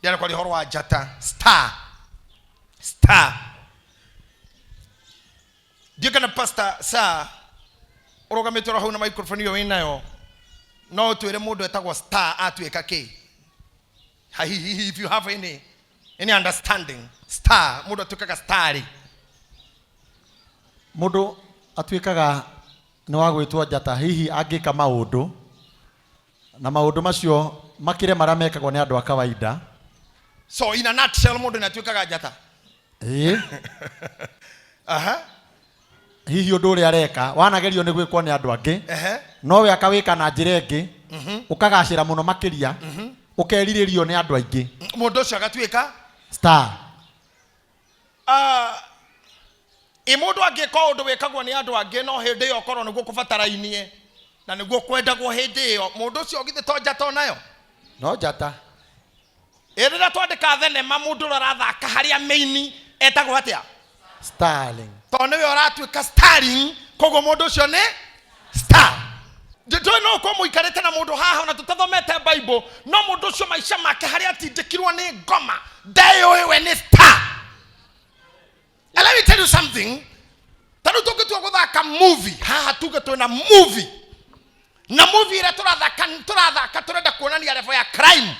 Ndĩrenda kwaria ũhoro wa njata, star, star. Ndiũ kana pastor sa ũrũgamĩte oro hau na microphone ĩyo wĩnayo, no ũtwĩre mũndũ etagwo star atuĩka kĩ? Hihi if you have any understanding, star, mũndũ atuĩkaga star rĩ? Mũndũ atuĩkaga nĩ wa gwĩtwo njata hihi angĩka maũndũ na maũndũ macio makĩre marĩa mekagwo nĩ andũ a kawaida. So in a nutshell, mũndũ nĩ atuĩkaga njata. Ĩĩ. Aha. Hihi ũndũ ũrĩa areka wanagerio nĩ gwĩkwo nĩ andũ angĩ, nowe akawĩka na njĩra ĩngĩ, ũkagacĩra mũno makĩria, ũkerirĩrio nĩ andũ aingĩ. Mũndũ ũcio agatuĩka star. Ah, ĩ mũndũ angĩka ũndũ wĩkagwo nĩ andũ angĩ, no hĩndĩ ĩyo ũkorwo nĩguo kũbatarainie na nĩguo kwendagwo hĩndĩ ĩyo, mũndũ ũcio githĩ to njata onayo? No njata. Ĩ rĩrĩa twandĩka thenema, mũndũ ũrĩa ũrathaka harĩa main etagwo atĩa? Starling. Tondũ nĩwe ũratuĩka starring, koguo mũndũ ũcio nĩ star. Ndũĩ no ũkorwo mũikarĩte na mũndũ haha ona tũtathomete Bible, no mũndũ ũcio maica make harĩa atindĩkirwo nĩ ngoma ndeyũĩ we nĩ star. And let me tell you something, ta rĩu tũngĩtua gũthaka movie haha, tuge twĩna movie, na movie ĩrĩa tũrathaka tũrenda kuonania level ya crime,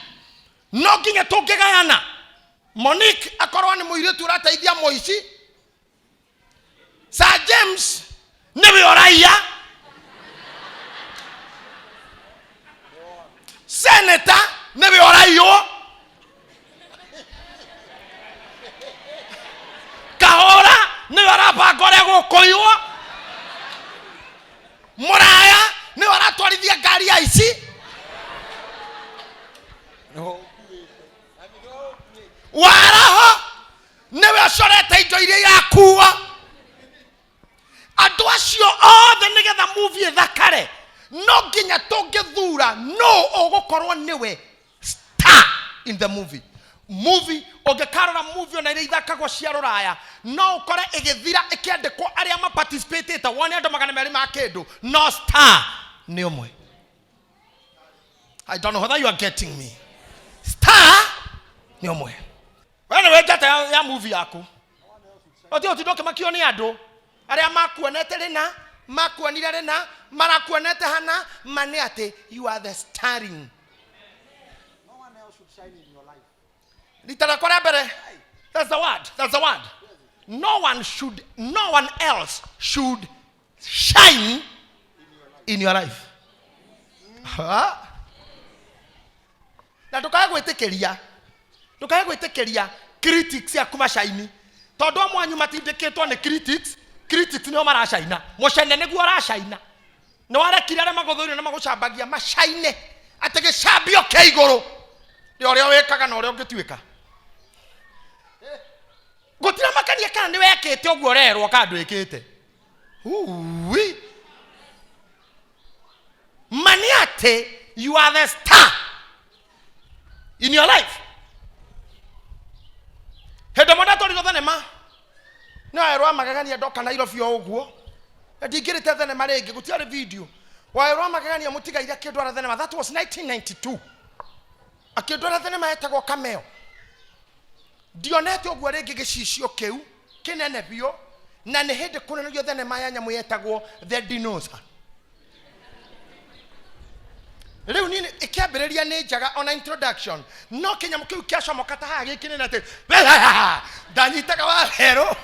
no nginya tũngĩgayana Monique akorwo nĩ mũirĩtu ũrateithia mũici, Sir James nĩwe ũraiya, Senator nĩwe ũraiywo, Kahũra nĩwe ũrabanga ũrĩa gũkũiywo, Mũraya nĩwe ũratwarithia ngari ya ici, Waraho nĩwe ũcorete indo iria irakuo. Andũ acio othe, nĩgetha movie ĩthakare, no nginya tũngĩthura no ũgũkorwo nĩwe star in the movie. Movie ũngĩkarora, movie ona iria ithakagwo cia rũraya, no ũkore ĩgĩthira ĩkĩandĩkwo arĩa maparticipatĩte, wone andũ 200 ma kĩndũ, no star nĩ ũmwe. I don't know whether you are getting me. Star nĩ ũmwe. We nĩwe njata ya movie yaku. Ũtige ũtinda ũkĩmakio nĩ andũ arĩa makuonete rĩna, makuonire rĩna, marakuonete hana, ma nĩ atĩ you are the starring. Rita rĩakwa rĩa mbere, that's the word, that's the word. No one should, no one else should shine in your life. Ha? Na ndũkae gwĩtĩkĩria critics aku macaini, tondũ amwe anyu matindĩkĩtwo nĩ critics. Critics nĩo maracaina, mũcene nĩguo ũracaina. Nĩ warekire arĩa magũthũire na magũcambagia macaine, atĩ gĩcambio kĩa igũrũ rĩa ũrĩa wĩkaga na ũrĩa ũngĩtuĩka. Gũtiramakania kana nĩ wekĩte ũguo ũrerwo kana ndwĩkĩte. Ui. Ma nĩ atĩ you are the star in your life. Hĩndĩ ĩmwe ndatwarirwo thenema nĩ wawerũ wa magegania, ndoka Nairobi o ũguo, na ndingĩrĩte thenema rĩngĩ, gũtiarĩ video. Wawerũ wa magegania mũtigaire akĩndwara thenema, that was 1992, akĩndwara thenema yetagwo Cameo. Ndionete ũguo rĩngĩ, gĩcicio kĩu kĩnene biũ, na nĩ hĩndĩ kũnenagio thenema ya nyamũ yetagwo The Dinosaur. Rĩu niĩ ĩkĩambĩrĩria nĩ njega ona introduction, no kĩnyamũ kĩu kĩacomoka ta haha gĩkĩnene atĩ ndanyitaga wa werũ,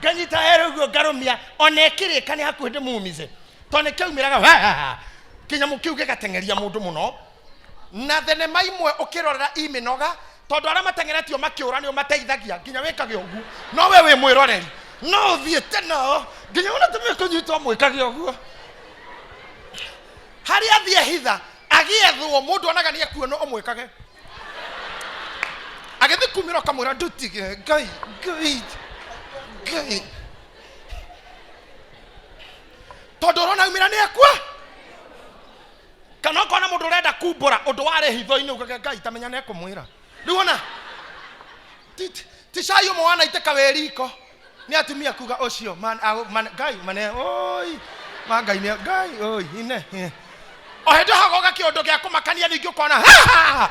nganyita werũ ũguo ngarũmia, ona ĩkĩrĩka nĩ hakuhĩ ndĩmumize, tondũ nĩ kĩaumĩraga kĩnyamũ kĩu gĩgateng'eria mũndũ mũno. Na thenema imwe ũkĩrorera i mĩnoga, tondũ arĩa mateng'eretio makĩũra nĩo mateithagia nginya wĩkage ũguo, no we wĩ mwĩroreri no ũthiĩte nao nginya ona tumia kũnyitwo mwĩkage ũguo. Harĩa athiĩ hitha agĩethwo, mũndũ onaga nĩ ekuona, ũmwĩkage agĩthiĩ kumĩra, ũkamwĩra ndutige, Ngai, Ngai, Ngai, tondũ ũrona aumĩra nĩ ekua. Kana ũkona mũndũ ũrenda kumbũra ũndũ warĩ hitho-inĩ, ugage Ngai tamenya nĩ ekũmwĩra. Rĩu ona ti cai ũmwe wanaitĩka wĩ riko nĩ atumia kuga ũcio man, man, Ngai mane oi ma Ngai nĩ Ngai oi ine ine. O hĩndĩ hagoga kĩũndũ gĩa kũmakania, ningĩ ũkona ha, ha, ha.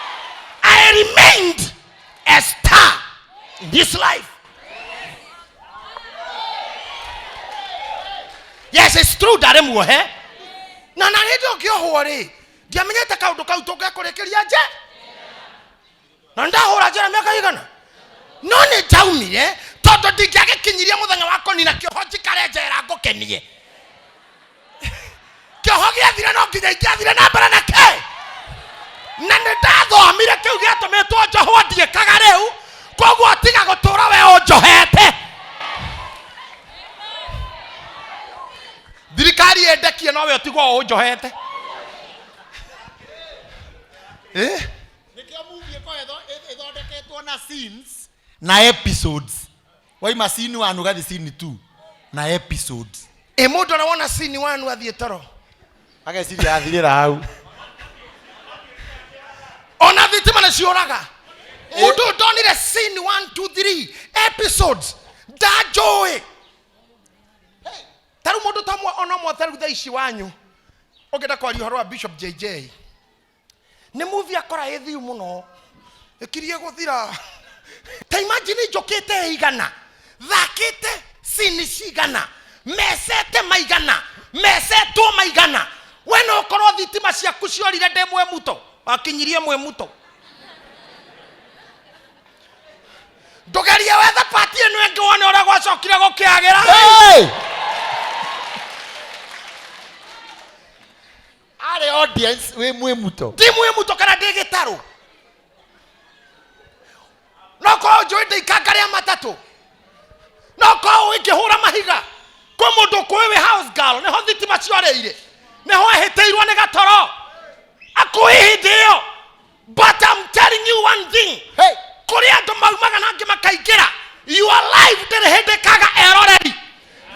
In this life. Yes, it's true, ndarĩ muohe na hĩndĩ ĩyo ngĩohwo rĩ, ndiamenyete kaũndũ kau tũngĩkũrĩkĩria nje, na ndahũra njera mĩaka igana, no nĩ ndaumire tondũ ndingĩagĩkinyirie mũthenya wa kũnina kĩoho njikare njera ngũkenie. Kĩoho gĩathire, no nginya ingĩathire na mbere na kĩ, na nĩ ndathomire kĩu gĩatũmĩtwo njohwo ndiĩkaga rĩu. Koguo tiga gũtũra we ũnjohete, thirikari ĩndekie, no we ũtigwo ũnjohete. Eh? Nĩkĩo movie ĩkoragwo ĩthondeketwo na scenes na episodes. Waima scene 1 ũgathiĩ scene 2 na episodes. Ĩ mũndũ ũrĩa wona scene 1 athiĩ toro, ageciria athirĩra hau. Ona thitima nĩ ciũraga. Mũndũ ũyũ ndonire scene 1 2 3 episodes, ndanjũĩ. Ta rĩu mũndũ ta mwe ona mwe, ta rĩu thaa ici wanyu ũngĩenda kwaria ũhoro wa Bishop JJ, nĩ movie akora ĩthiu mũno ĩkirie gũthira. Ta imagine njũkĩte igana, thakĩte scene cigana, mecete maigana, mecetwo maigana, we no ũkorwo thitima ciaku ciorire ndĩ mwe muto wakinyirie mwe muto. Ndũgerie wethe pati ĩno ĩngĩ wone ũrĩa gwacokire gũkĩagĩra. Hey! Arĩ audience wĩ mwĩ muto. Ndi mwĩ muto kana ndĩ gĩtarũ, no korwo njũĩ ndĩikanga rĩa matatũ, no korwo ingĩhũra mahiga kwĩ mũndũ ũkũĩ wĩ house girl, nĩho thitima ciorĩire, nĩho ehĩtĩirwo nĩ gatoro akũĩ hĩndĩ ĩyo. But I'm telling you one thing. Hey! Kũrĩ andũ maumaga na angĩ makaingĩra. Your life ndĩrĩ hĩndĩ ĩkaga eroreri.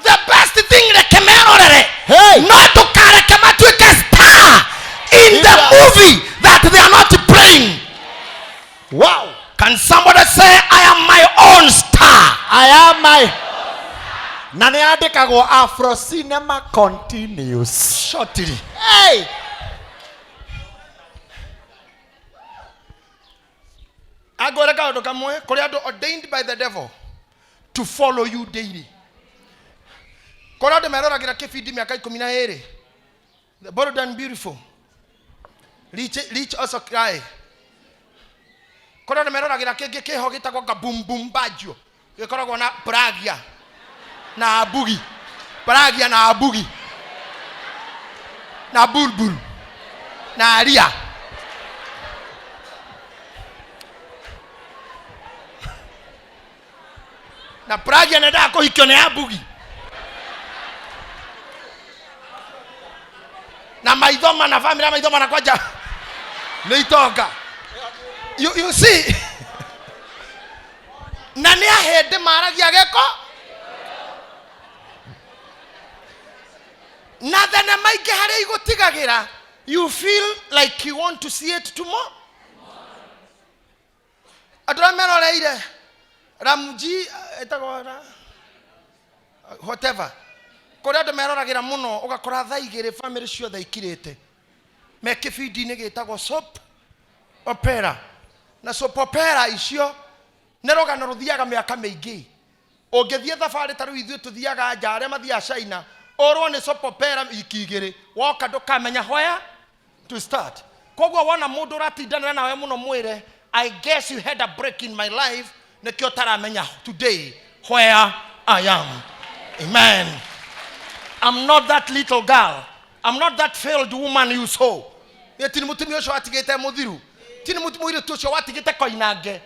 The best thing, reke merorere. Hey! No ndũkareke matuĩke star in the Yeah. movie that they are not playing. Wow. Can somebody say, "I am my own star"? I am my, na nĩ yandĩkagwo Afro Cinema continues. Shortly. Hey! Angwĩre kaũndũ kamwe, kũrĩ andũ ordained by the devil to follow you daily. Kũrĩ andũ meroragĩra kĩbindi mĩaka 12, The Bold and Beautiful, Rich, Rich Also Cry. Kũrĩ andũ meroragĩra kĩngĩ kĩho gĩtagwo Kabumbumbajio, gĩkoragwo na Pragia na Abugi, Pragia na Abugi na Bulbul na Aria. Na Pragia nendaga kũhikio nĩ Abugi na maitho mana, family ya maitho mana, kwanja nĩ itonga. You see, na nĩ ahĩndĩ maragia gĩko na thenema ingĩ harĩa igũtigagĩra, you feel like you want to see it tomorrow. Andũ arĩa meroreire Ramji, ĩtagwo whatever, kũrĩa andũ meroragĩra mũno, ũgakora thaa 2 family ciothe ikirĩte me kĩbindi-inĩ gĩtagwo soap opera. Na soap opera icio nĩ rũgano rũthiaga mĩaka mĩingĩ. Ũngĩthiĩ thabarĩ ta rĩu ithuĩ tũthiaga nja, arĩa mathiaga China, ũrwo nĩ soap opera wiki 2, woka ndũkamenya where to start. Koguo wona mũndũ ũratindanĩra nawe mũno, mwĩre, "I guess you had a break in my life, nĩkĩo ũtaramenya today where I am." Amen. I'm not that little girl, I'm not that failed woman you saw. Ĩ ti mũtumia ũcio watigĩte mũthiru, ti nĩ mũirĩtu ũcio watigĩte koinange,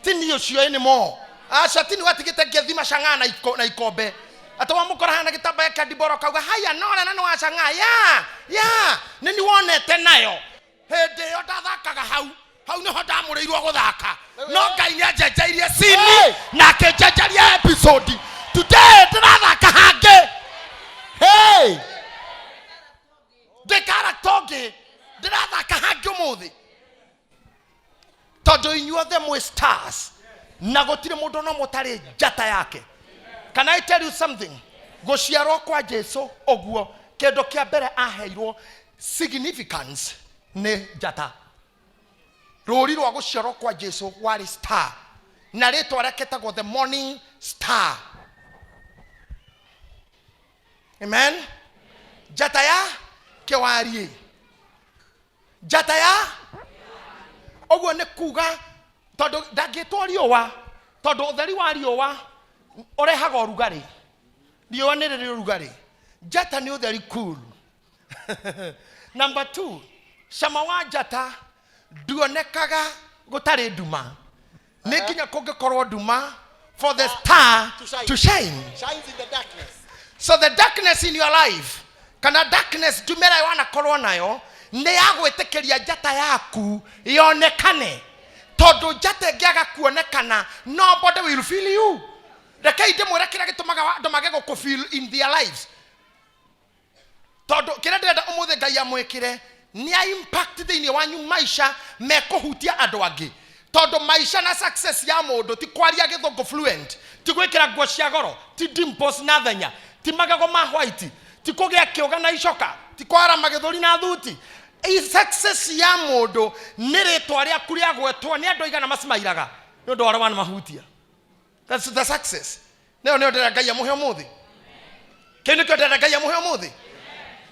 ti niĩ ũcio anymore. Aca, ti nĩ watigĩte ngĩthima cang'aa na ikombe, atĩ wamũkora hana gĩtambaya kĩa ndiboro kauga haya nora na nĩ wa cang'aa ya ya nĩ ni wonete nayo. Hĩndĩ ĩyo ndathakaga hau hau nĩho ndamũrĩirwo gũthaka, no Ngai nĩ anjenjeirie scene. Hey! Na akĩnjenjeria episode. Today ndĩrathaka hangĩ. Hey! Ndĩ character ũngĩ, ndĩrathaka hangĩ ũmũthĩ, tondũ inyuothe mwĩ stars na gũtirĩ mũndũ no mũtarĩ njata yake. Can I tell you something? Gũciarwo kwa Jesu ũguo, kĩndũ kĩa mbere aheirwo significance nĩ njata. Rũri rwa gũciarwo kwa Jesu warĩ star. Na rĩtwa rĩake etagwo the morning star. Amen. Njata ya kĩwariĩ, njata ya ũguo nĩ kuga tondũ ndangĩtwo riũa, tondũ ũtheri wa riũa ũrehaga ũrugarĩ. Riũa nĩ rĩrĩ ũrugarĩ, njata nĩ ũtheri cool. Number 2, cama wa njata nduonekaga gũtarĩ nduma. Nĩ nginya kũngĩkorwo nduma for the star to shine. To shine. Shines in the darkness. So the darkness in your life, kana darkness nduma ĩrĩa wanakorwo nayo, nĩ ya gwĩtĩkĩria njata yaku yonekane, tondũ njata ĩngĩaga kuonekana, nobody will feel you. Rekei ndĩmwĩre kĩrĩa gĩtũmaga andũ mage gũkũ feel in their lives, tondũ kĩrĩa ndĩrenda ũmũthĩ Ngai amwĩkĩre nĩ a impact thĩinĩ wanyu, maica mekũhutia andũ angĩ, tondũ maica na success ya mũndũ ti kwaria gĩthũngũ fluent, ti gwĩkĩra nguo cia goro, ti dimples na thenya, ti magego ma white, ti kũgĩa kĩũga na icoka, ti kwarama gĩthũri na thuti. I success ya mũndũ nĩ rĩtwa rĩaku rĩagwetwo nĩ andũ aigana macimairaga nĩ ũndũ wa ũrĩa wanamahutia. That's the success. Nĩyo nĩyo ndĩrenda Ngai amũhe ũmũthĩ. Kĩu nĩkĩo ndĩrenda Ngai amũhe ũmũthĩ,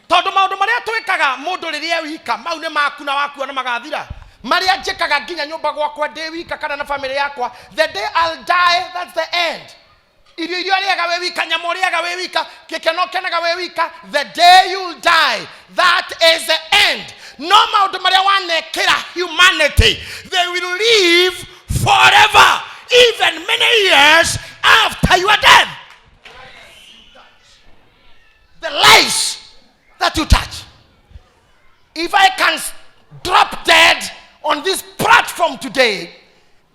tondũ maũndũ marĩa twĩkaga mũndũ rĩrĩa wika, mau nĩ maku na wakua na magathira. Marĩa njĩkaga nginya nyũmba gwakwa ndĩ wika kana na family yakwa, the day I'll die, that's the end. Irio iria ũrĩaga wĩ wika, nyama ũrĩaga wĩ wika, gĩkeno ũkenaga wĩ wika, the day you'll die, that is the end. No maũndũ marĩa wanekĩra humanity, they will live forever, even many years after your death. The lives that you touch. If I can drop dead on this platform today,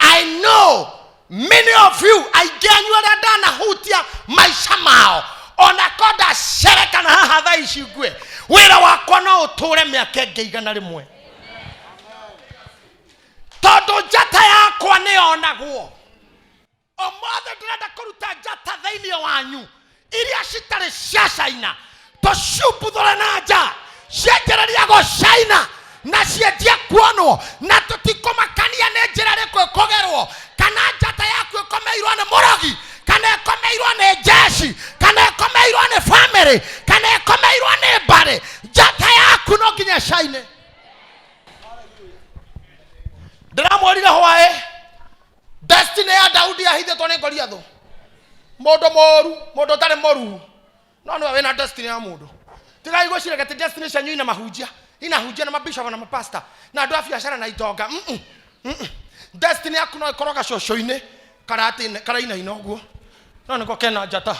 I know many of you, aingĩ anyu arĩa ndanahutia maica mao, ona ko ndacerekana haha thaa ici ngue, wĩra wakwa no ũtũre mĩaka ĩngĩ 100, tondũ njata yakwa nĩ yonagwo. Ũmũthĩ ndĩrenda kũruta njata thĩinĩ wanyu iria citarĩ cia China, tũciumbuthũre na nja, cianjĩrĩria gũcaina na cianjie kuonwo, na tũtikũmakania nĩ njĩra ĩrĩkũ ĩkũgerwo, kana njata yaku ĩkomeirwo nĩ mũrogi, kana ĩkomeirwo nĩ jeshi, kana ĩkomeirwo nĩ family, kana ĩkomeirwo nĩ mbarĩ, njata yaku no nginya ĩcaine. Ndĩramwĩrire hwaĩ, destiny ya Daudi yahithĩtwo nĩ Goliathũ, mũndũ mũru, mũndũ ũtarĩ mũruu, no nĩwe wĩna destiny ya mũndũ. Tigai gwĩciria atĩ destiny cianyu ina mahunjia, inahunjia na mabishop na mapasta na andũ a biacara na itonga. Destiny yaku no ĩkorwo gacũcũ-inĩ karainaina ũguo, no nĩko kena njata.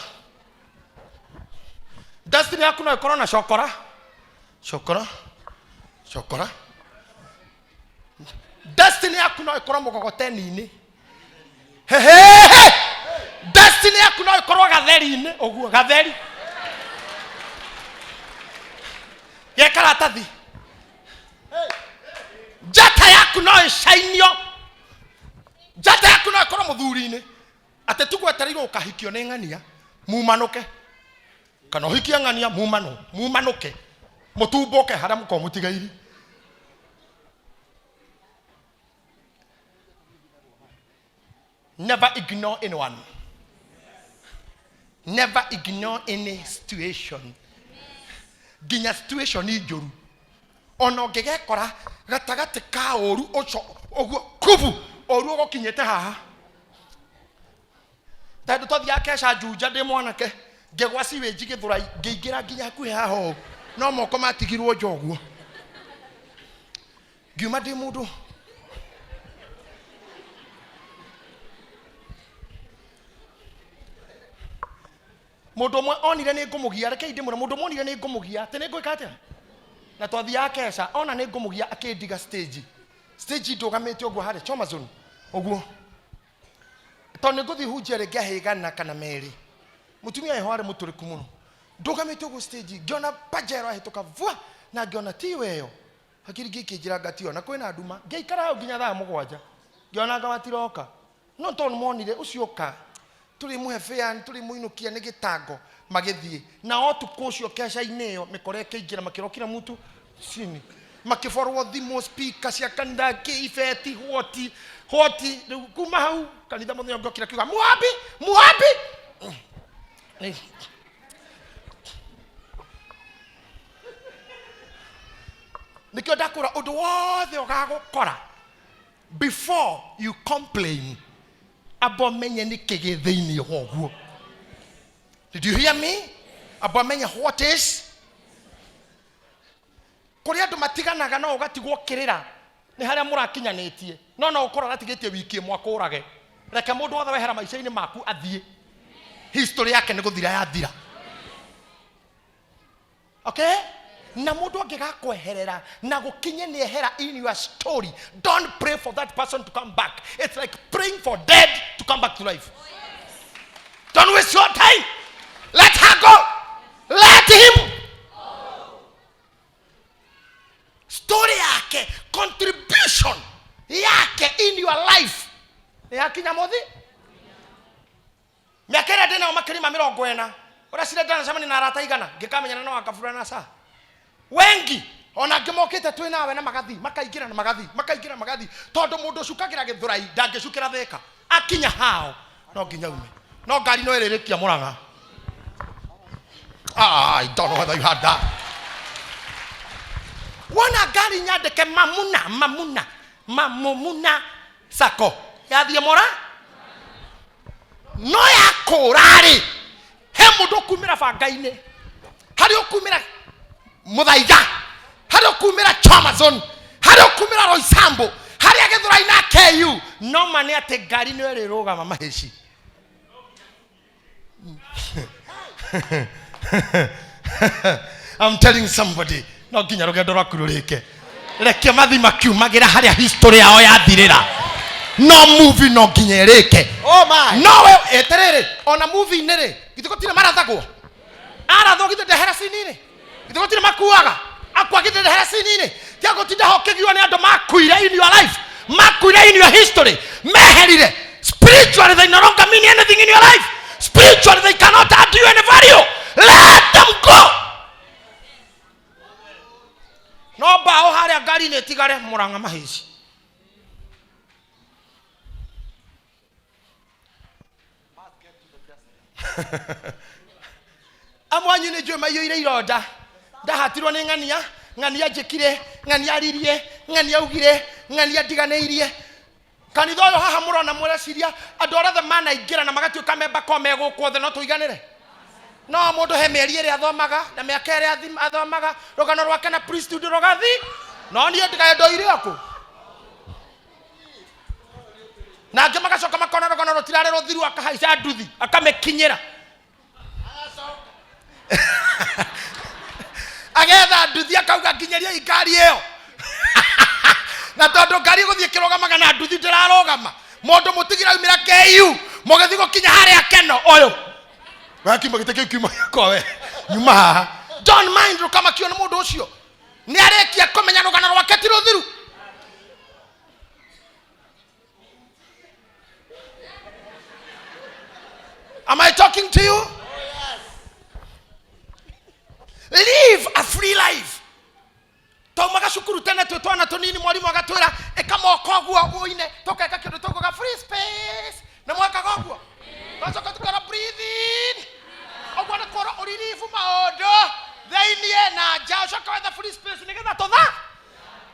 Destiny yaku no ĩkorwo na cokora cokora cokora. Destiny yaku no ĩkorwo mũgogoteni-inĩ. Hehehe! Destiny yaku no ĩkorwo gatheri-inĩ ũguo, gatheri ge karatathi. Njata yaku no ĩcainio. Njata yaku no ĩkorwo mũthuri-inĩ, atĩ tugwetereirwo ũkahikio nĩ ng'ania mumanũke, kana ũhikie ng'ania mumano mumanũke, mũtumbũke harĩa mũkorwo mũtigairi. Never ignore anyone. Never ignore any situation. Nginya situation njũru. Ona ũngĩgekora gatagatĩ ka ũru ũcio ũguo kubu, ũru ũgũkinyĩte haha. Tondũ twathiaga keca Juja ndĩ mwanake, ngĩgwa sewage Gĩthũrai, ngĩingĩra nginya hakuhĩ haha ũũ, no moko matigirwo nja ũguo. Ngiuma ndĩ mũndũ. Mũndũ ũmwe onire nĩ ngũmũgia, rekei ndĩmwĩre, mũndũ ũmwe onire nĩ ngũmũgia, atĩ nĩ ngwĩka atĩa? Na twathiaga keca, ona nĩ ngũmũgia akĩndiga stage. Stage ndũgamĩte ũguo harĩa Choma Zone, ũguo. Tondũ nĩ ngũthiĩ hunjia rĩngĩ ahĩgana kana merĩ. Mũtumia eho arĩ mũtũrĩku mũno. Ndũgamĩte ũguo stage, ngĩona Pajero ahĩtũka vua, na ngĩona ti weyo. Hakiri ngĩkĩnjĩra ngatio, na kwĩna nduma. Ngĩikara hau nginya thaa 7. Ngĩona anga matiroka. No tondũ monire ũcio ũka, tũrĩmũhe fare, tũrĩmũinũkia nĩ gĩtango, magĩthiĩ. Na ũtukũ ũcio keca-inĩ ĩyo, mĩkora ĩkĩingĩra, makĩrwo kila mtu chini. Makĩborwo thimũ, speaker cia kanitha, kĩ ibeti, hwoti hwoti. Rĩu kuma hau kanitha mũthenya ũngĩ okire akiuga muhambi muhambi. Nĩkĩo ndakũra ũndũ wothe ũgagũkora, before you complain, amba ũmenye nĩkĩ gĩ thĩinĩ wa ũguo. Did you hear me? Amba ũmenye what is. Kũrĩ andũ matiganaga no ũgatigwo kĩrĩra nĩ harĩa mũrakinyanĩtie, no no ũkorwo aratigĩtie wiki ĩmwe akũrage. Reke mũndũ wothe wehera maica-inĩ maku athiĩ, history yake nĩ gũthira yathira. Okay, na mũndũ angĩgakweherera na gũkinye nĩ ehera in your story, don't pray for that person to come back. It's like praying for dead to come back to life. Don't waste your time. Let her go, let him. Story yake, contribution yake in your life nĩ yakinya mũthi. Mĩaka ĩrĩa ndĩ nayo makĩria ma 40, ũreciria ndanacemania na arata igana ngĩkamenyana na wakabura na ca wengi ona angĩ mokĩte twĩ nawe na magathi makaingĩra na magathi makaingĩra magathi, tondũ mũndũ ũcukagĩra gĩthũrai ndangĩcukĩra thĩka. Akinya hao no nginya ume, no ngari no ĩrĩrĩkia Mũrang'a. Ah, I don't know whether you had that. Wona ngari nyandĩke mamuna mamuna mamumuna sako yathiĩ mũra no yakũra-rĩ, he mũndũ ũkumĩra banga-inĩ, harĩ ũkumĩra Mũthaiga, harĩ ũkumĩra Chomazon, harĩ ũkumĩra Roysambu, harĩa Gĩthũrai na KU. No ma nĩ atĩ ngari nĩ ĩrĩrũgama mahĩci. I'm telling somebody, no nginya rũgendo rwaku rũrĩke. Reke mathi makiumagĩra harĩa history yao yathirĩra. No movie no nginya ĩrĩke. Oh my. No we eterere ona movie-inĩ rĩ, githĩ gũtirĩ marathagwo? Arathwo githĩ ndehera cini-inĩ? Githĩ gũtirĩ makuaga? Akua githĩ ndehera cini-inĩ? Tiga gũtinda ho ũkĩgiwo nĩ andũ makuire in your life, makuire in your history, meherire. Spiritually they no longer mean anything in your life. Spiritually they cannot add you any value. Let them go. No mbaũ harĩa ngari-inĩ ĩtigare Mũrang'a mahĩci. Amwe anyu nĩ njũĩ maiyũire ironda. Ndahatirwo nĩ ng'ania, ng'ania njĩkire, ng'ania aririe, ng'ania augire, ng'ania ndiganĩirie. Kanitha ũyũ haha mũrona mũreciria andũ arĩa othe manaingĩra na magatuĩka memba ko me gũkũ othe no tũiganĩre. No mũndũ he mĩeri ĩrĩa athomaga na mĩaka ĩrĩa athomaga, rũgano rwake na priesthood rũgathi. No niĩ ndikae ndoire okũ. Na angĩ magacoka makona rũgano rũtirarĩ rũthiru, akahaica nduthi akamĩkinyĩra, agetha nduthi akauga nginyĩriai ngari ĩyo. Na tondũ ngari ĩgũthiĩ ĩkĩrũgamaga na nduthi ndĩrarũgama, mũndũ mũtigire aumĩra KU mũgĩthiĩ gũkinya harĩa keno ũyũ wakiuma gĩtĩ kĩu kiuma gĩakwa we nyuma haha. Don't mind, rũkamakio nĩ mũndũ ũcio nĩ arĩkia kũmenya rũgano rwake ti rũthiru. Am I talking to you? Live a free life. Taumaga cukuru tene twĩ twana tũnini, mwarimũ agatwĩra ĩka moko ũguo ũine, tũkeka kĩndũ tũkuga free space, na mwekaga ũguo, twacoka tũkera breathe in ũguo, nĩ kũrwo ũriribu maũndũ thĩiniĩ na nja, ũcoke wethe free space nĩgetha tũtha.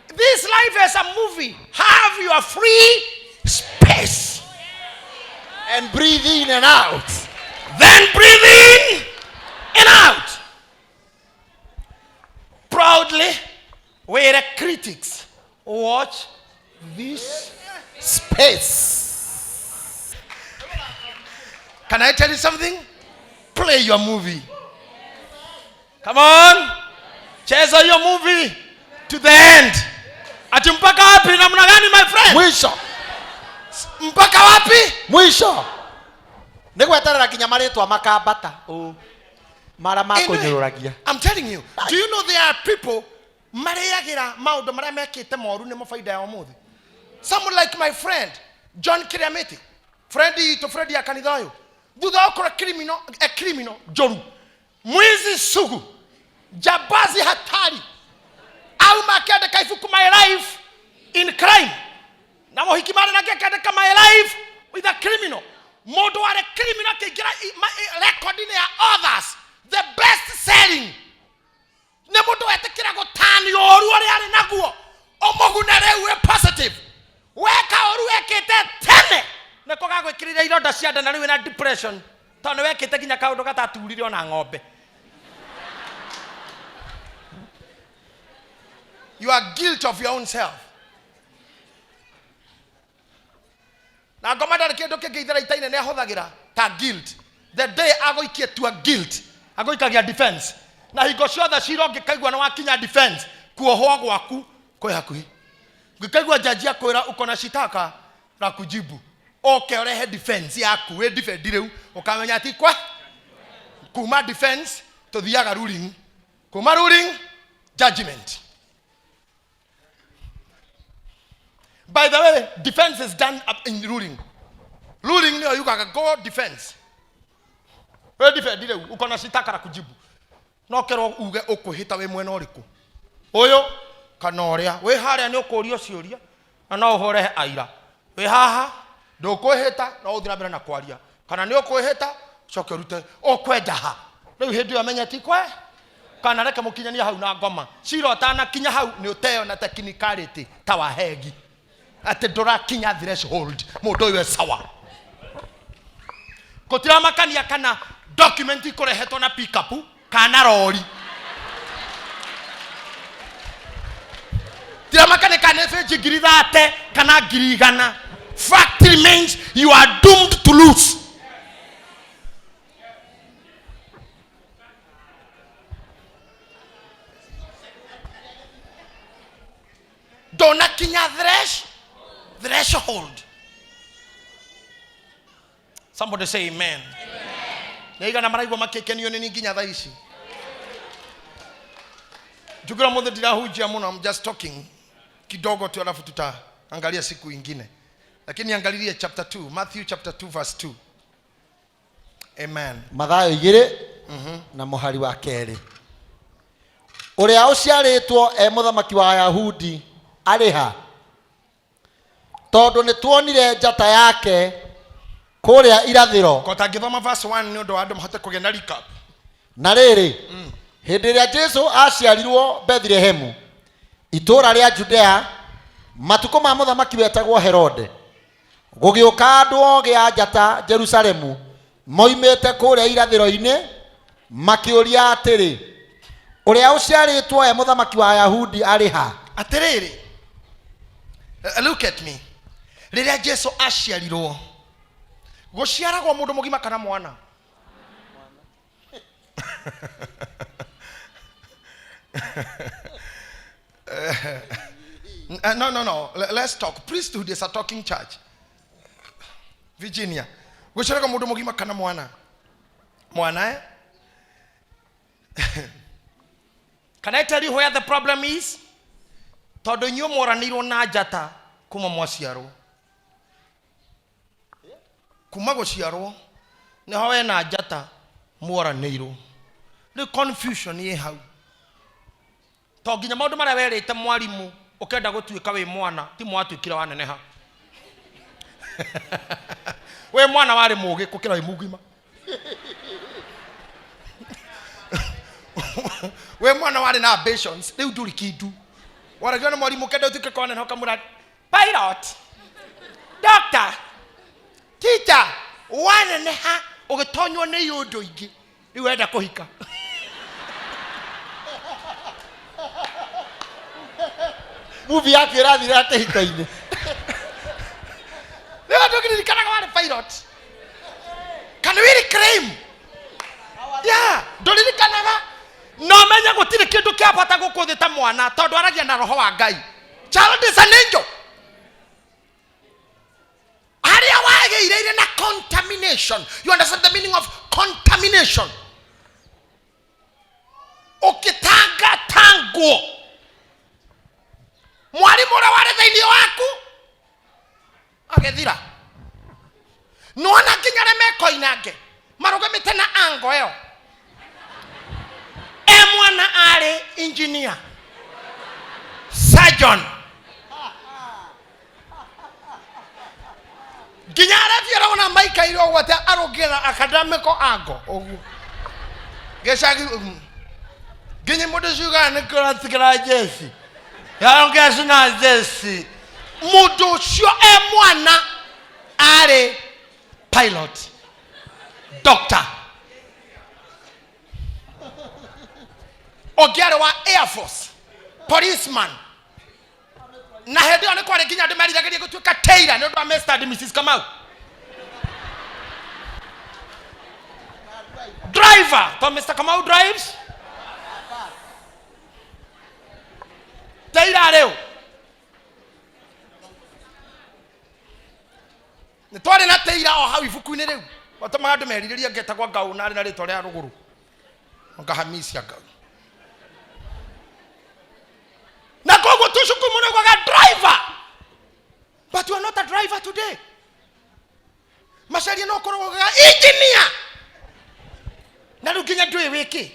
This life is a movie. Have your free space. And breathe in and out. Then breathe in and out. Proudly, we the critics watch this space. Can I tell you something? Play your movie. Come on. Cheza hiyo movie to the end. Ati mpaka wapi namna gani, my friend? Mwisho. Mpaka wapi? Mwisho. Nĩ gweterera nginya marĩtwa makambata ũ mara makũnyũrũragia. I'm telling you. Do you know there are people marĩagĩra maũndũ marĩa mekĩte moru nĩmo faida ya ũmũthĩ? Someone like my friend John Kiriamiti, friend itũ, friend ya kanitha ũyũ, thutha wa gũkorwo criminal, a criminal njoru, mwizi sugu, jambazi hatari, Auma akĩandĩka ibuku My Life in Crime, na mũhiki marĩ nake akĩandĩka My Life with a Criminal. Mũndũ warĩ criminal akĩingĩra record-inĩ ya authors, the best selling. Nĩ mũndũ wetĩkĩra gũtanio ũru ũrĩa arĩ naguo ũmũgune rĩu wĩ positive. Weka ũru wekĩte tene nĩko gagwĩkĩrĩra ironda cia nda na rĩu wĩna depression tondũ nĩ wekĩte nginya kaũndũ gataturire ona ng'ombe. You are guilt of your own self. Na ngoma ndarĩ kĩndũ kĩngĩ ithera itaine nĩ ahũthagĩra ta guilt. The day agũikie tua guilt, agũikagia defense. Na hingo ciothe cira ũngĩkaigua nĩ wakinya defense, kuohwo gwaku kwĩ hakuhĩ. Ngĩkaigua jaji akwĩra uko na shitaka la kujibu, oke ũrehe defense yaku wĩ defend rĩu, ũkamenya ti kwa kuma defense tũthiaga ruling, kuma ruling judgment. By the way, defense is done up in ruling. Ruling nĩyo yugaga go defense. We defend rĩu uko na shitaka la kujibu, no kerwo uge ũkwĩhĩta wĩ mwena ũrĩkũ, ũyũ kana ũrĩa. Wĩ harĩa nĩ ũkũrio ciũria na no ũhũre aira. Wĩ haha ndũkwĩhĩta, no ũthiĩ na mbere na kwaria, kana nĩ ũkwĩhĩta ũcoke ũrute ũkwenda ha. Rĩu hĩndĩ ĩyo amenye ti kwe kana reke mũkinyanie hau na ngoma. Cira ũtanakinya hau nĩ ũteo na technicality ta wa hegi atĩ ndũrakinya threshold, mũndũ ũyũ e sawa. Gũtiramakania kana document ikũrehetwo na pickup kana rori, tiramakania kana nĩ benji 30,000 kana 100,000. Fact remains, you are doomed to lose. Ndũnakinya threshold. Somebody say amen. Nĩ igana maraigua makĩkenio nĩ niĩ nginya thaa ici. Njugĩra mũthĩ ndirahunjia mũno, I'm just talking kidogo tu, alafu tutaangalia siku ingine. Lakini angalilie chapter 2, Matthew chapter 2 verse 2. Amen. Mathayo igĩrĩ na mũhari wa kerĩ. Ũrĩa ũciarĩtwo e mũthamaki wa Ayahudi arĩ ha? Tondũ nĩ tuonire njata yake kũrĩa irathĩro. Ko tangĩthoma verse 1 nĩ ũndũ wa andũ mahote kũgĩa na recap. Na rĩrĩ, hĩndĩ ĩrĩa Jesu aciarirwo Bethlehemu, itũũra rĩa Judea, matukũ ma mũthamaki wetagwo Herode, gũgĩũka andũ ogĩ a njata Jerusalemu moimĩte kũrĩa irathĩro-inĩ, makĩũria atĩrĩ, ũrĩa ũciarĩtwo e mũthamaki wa Ayahudi arĩ ha? Atĩrĩrĩ, look at me. Rĩrĩa Jesu aciarirwo, gũciaragwo mũndũ mũgima kana mwana? No, no, no. Let's talk. Priesthood is a talking church. Virginia. Gũciaragwo mũndũ mũgima kana mwana? Mwana, eh? Can I tell you where the problem is? Tondũ inyuĩ mworanĩirwo na njata kuma mwaciarwo. Kuma gũciarwo nĩho we na njata mworanĩirwo. Rĩu confusion ĩ hau. To nginya maũndũ marĩa werĩte mwarimũ ũkenda gũtuĩka wĩ mwana ti mwatuĩkire waneneha. Wĩ mwana warĩ mũgĩ gũkĩra wĩ mũgima. Wĩ mwana warĩ na ambitions, rĩu ndũrĩ kĩndũ. Waragio nĩ mwarimũ ũkenda ũtuĩke kwa neneha ũkamwĩra pilot, doctor, teacher. Waneneha ũgĩtonywo nĩ iũndũ ingĩ, rĩu wenda kũhika. Movie yaku ĩrathira kĩhiko-inĩ. Rĩu andũ ngĩririkanaga warĩ pilot. Can we reclaim? Yeah, ndũririkanaga. No menye gũtirĩ kĩndũ kĩa bata gũkũ thĩ ta mwana, tondũ aragia na roho wa Ngai. Child is an angel. Harĩa wagĩire na contamination. You understand the meaning of contamination? Ũkĩtangatangwo. Mwarimũ ũrĩa warĩ thĩinĩ waku agĩthira. Nĩwona nginya arĩa mekoinange marũgamĩte na ango ĩyo. E mwana arĩ engineer. Surgeon nginya arebia arona maikaire ũguo atĩ arũngĩra na academical angle ũguo gĩcagi nginya mũndũ ciugaga nĩ kũratigĩra jesi yarongea cina jesi mũndũ ũcio e mwana arĩ pilot, doctor, ũngĩ arĩ wa air force, policeman, na hĩndĩ ĩyo nĩ kwarĩ nginya andũ meriragĩria gũtuĩka tailor nĩ ũndũ wa Mr. and Mrs. Kamau, driver to Mr. Kamau drives tailor rĩu nĩ twarĩ na tailor o hau ibuku-inĩ rĩu watũmaga andũ merirĩrie ngetagwo ngau na arĩ na rĩtwa rĩa rũgũrũ ngahamisia ngau na koguo tucukuru mũno gwaga driver, but you are not a driver today. Macaria no korwo gwaga engineer na rĩu nginya ndũĩ wĩkĩ.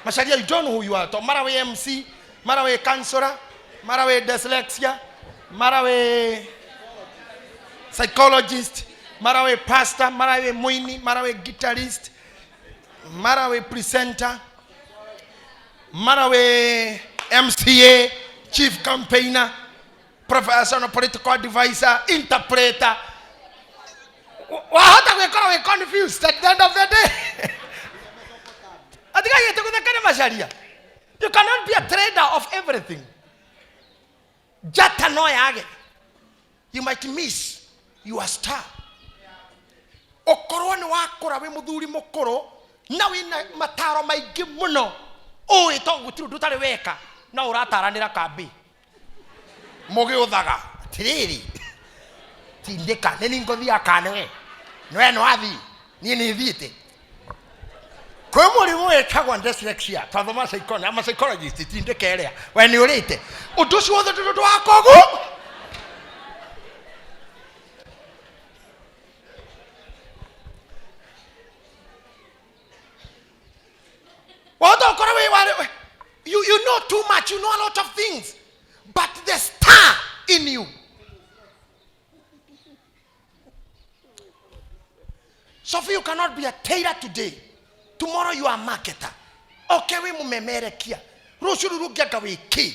Macaria, you don't know who you are, to mara wĩ MC, mara wĩ counselor, mara wĩ dyslexia, mara wĩ psychologist, mara wĩ pastor, mara wĩ mũini, mara wĩ guitarist, mara wĩ presenter, mara wĩ MCA, chief campaigner, professional political advisor, interpreter. Wahota gwĩkora wĩ confused at the end of the day. Atigagĩte gũthekere Macaria, you cannot be a trader of everything. Njata no yage, you might miss your star. Ũkorwo nĩ wakũra wĩ mũthuri mũkũrũ na wĩna mataro maingĩ mũno ũĩ to gũtirĩ ũndũ ũtarĩ weka no ũrataranĩra kambĩ mũgĩũthaga atĩrĩrĩ tindĩka nĩ ningũthiaga kana nĩwe nĩwe nĩwathiĩ niĩ nĩ thiĩte kwĩ mũrimũ wĩtagwo dyslexia twathoma ama psychologist tindĩka ĩrĩa we nĩ ũrĩte ũndũ ũcio wothe ndũrĩ ũndũ wa kogu. Wahota gũkorwo wĩ warĩ you know too much, you know a lot of things, but the star in you. Sophie, you cannot be a tailor today. Tomorrow you are a marketer. Okay, we mumemerekia. Rũciũ rũu rũngĩ anga wĩ kĩ?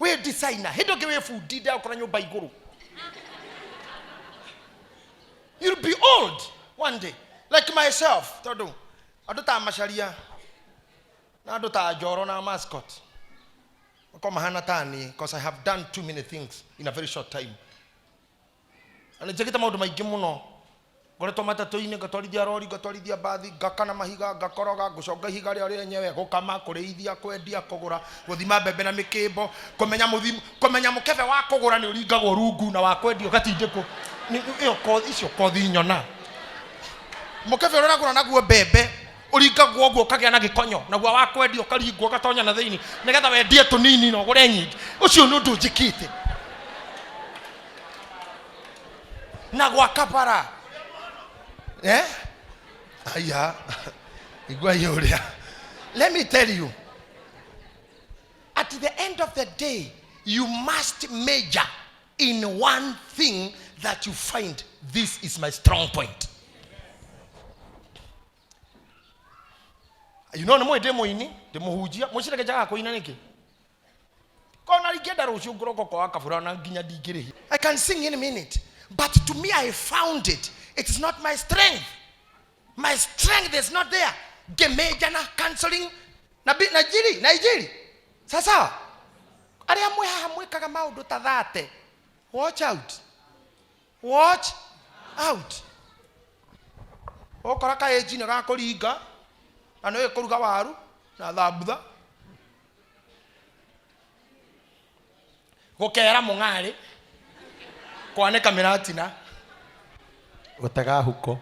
Wĩ designer. Hĩndĩ ĩngĩ wĩ bundi ndagũkora nyũmba igũrũ. You'll be old one day. Like myself, tondũ andũ ta Macaria na andũ ta Njoro na mascot makorwo mahana ta niĩ, because I have done too many things in a very short time. Na nĩ njĩkĩte maũndũ maingĩ mũno, ngoretwo matatũ-inĩ, ngatwarithia rori, ngatwarithia mbathi, ngakana mahiga, ngakoroga, ngũconga ihiga rĩo rĩenyewe, gũkama, kũrĩithia, kwendia, kũgũra, gũthima mbembe na mĩkĩmbo, kũmenya mũthimo, kũmenya mũkebe wa kũgũra nĩ ũringagwo rungu na wa kwendia ũgatindĩkwo. Ĩyo kothi, icio kothi nyona mũkebe ũrĩa ũragũra naguo mbembe ũringagwo ũguo ũkagĩa na gĩkonyo, naguo wa kwendia ũkaringwo ũgatonya na thĩinĩ nĩgetha wendie tũnini na ũgũre nyingĩ. Ũcio nĩ ũndũ njĩkĩte na gwaka bara, eh? Aya, igua ũrĩa, let me tell you, at the end of the day you must major in one thing that you find, this is my strong point. You know, nĩ mũĩ ndĩ mũini, ndĩ mũhunjia, mũcireke njagaga kũina nĩkĩ? Kona ingĩenda rũciũ ngũroko kwa kabura na nginya ndingĩrĩhia. I can sing in a minute, but to me I found it, it is not my strength. My strength is not there. Ngĩmĩnja na counseling na Nigeria, Nigeria. Sasa arĩa mwĩ haha mwĩkaga maũndũ ta thate, watch out, watch out. Ũkora kaĩnji nĩ gakũringa na nĩ kũruga waru na thambutha, gũkera mũng'arĩ, kwanĩka mĩratina, gũtega huko.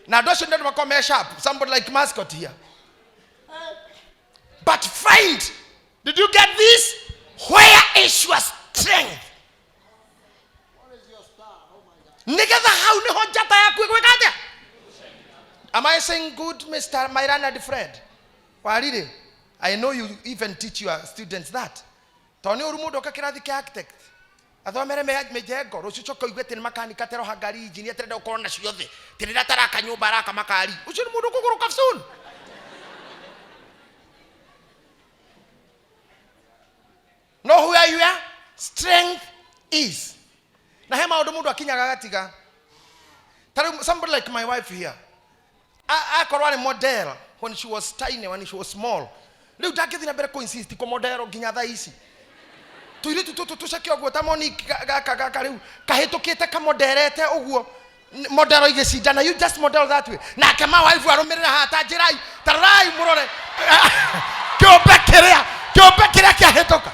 Na andũ acio nĩ andũ makoragwo me sharp, somebody like mascot here. But find, did you get this? Where is your strength? Nĩgetha hau nĩho njata yaku ĩgwĩka atĩa? Am I saying good, Mr. My learned friend? Warire, I know you even teach your students that. Tondũ nĩ ũru mũndũ oka kĩrathi kĩa architect athomere mĩjengo rũciũ coka ũigue atĩ nĩ makanika teroha ngari injinia tĩrenda gũkorwo na ciothe tĩ rĩrĩa ataraka nyũmba araka makari ũcio nĩ mũndũ ũkũgũrũka soon. Know where your strength is. Na he maũndũ mũndũ akinyaga agatiga. Ta rĩu somebody like my wife here akorwo arĩ model when she was tiny, when she was small, rĩu ndangĩthiĩ na mbere kũ insist kũ model nginya thaa ici. Tũirĩtu tũtũ tũceke ũguo ta Monique gaka gaka rĩu kahĩtũkĩte kamoderete ũguo model igĩcindana, you just model that way. Nake ma wife arũmĩrĩra haha ta njĩrai, ta rorai mũrore kĩũmbe kĩrĩa, kĩũmbe kĩrĩa kĩahĩtũka.